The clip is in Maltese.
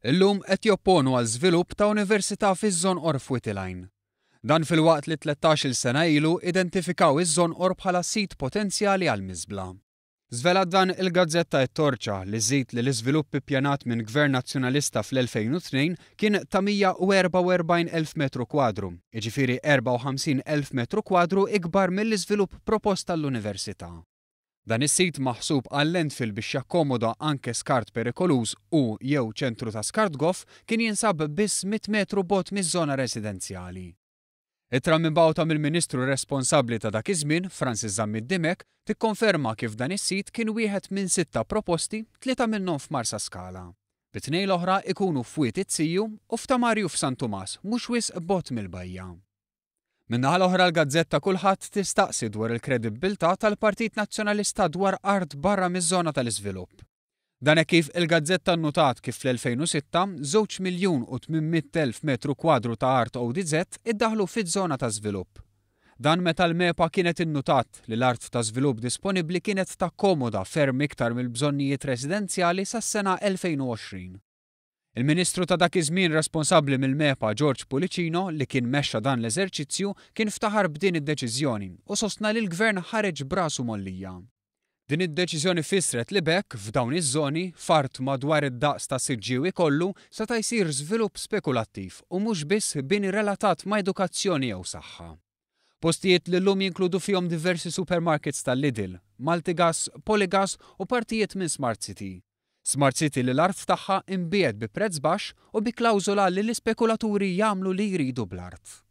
Illum qed jopponu għal żvilupp ta' università fiż-Żonqor f'Wied il-Għajn. Dan filwaqt li 13-il sena ilu identifikaw iż-Żonqor bħala sit potenzjali għal miżbla. Żvelat dan il-gazzetta It-Torċa li żżid li l-iżvilupp ippjanat minn Gvern Nazzjonalista fl-2002 kien ta' 144,000 metru kwadru, jiġifieri 54,000 metru kwadru ikbar mill-iżvilupp propost għall-Università. Dan is-sit maħsub għal-landfill biex jakkomoda anke skart perikoluż u jew ċentru ta' skart goff kien jinsab biss 100 metru bogħod miż-żona residenzjali. Ittra mibgħuta mill-Ministru responsabbli ta' dak iż-żmien, Francis Zammit Dimech, tikkonferma kif dan is-sit kien wieħed minn sitta proposti, tlieta minnhom f'Marsaskala. Bi tnejn l-oħra ikunu f'Wied it-Siju u f'Ta' Marju f'San Tumas, mhux wisq bogħod mill-bajja. Min-naħa l-oħra l-gazzetta Kulħadd tistaqsi dwar il-kredibbiltà tal-Partit Nazzjonalista dwar art barra miż-żona tal-iżvilupp. Dan hekk kif il-gazzetta nnutat kif fl-2006, żewġ miljun u 800,000 metru kwadru ta' art ODZ iddaħħlu fiż-żona ta' żvilupp. Dan meta l-MEPA kienet innutat li l-art ta' żvilupp disponibbli kienet takkomoda ferm iktar mill-bżonnijiet residenzjali sas-sena 2020. Il-Ministru ta' dak iż-żmien responsabbli mill-MEPA George Pullicino li kien mexxa dan l-eżerċizzju kien ftaħar b'din id-deċiżjoni u sostna li l-Gvern ħareġ b'rasu mgħollija. Din id-deċiżjoni fissret li b'hekk, f'dawn iż-żoni, f'art madwar id-daqs ta' Siġġiewi kollu, seta' jsir żvilupp spekulattiv u mhux biss bini relatat ma' edukazzjoni jew saħħa. Postijiet li llum jinkludu fihom diversi supermarkets tal-Lidl, Maltigas, Poligas u partijiet minn Smart City. Smart City li l-art tagħha inbiegħet bi prezz baxx u bi klawżola li l-ispekulaturi jagħmlu li jridu bl-art.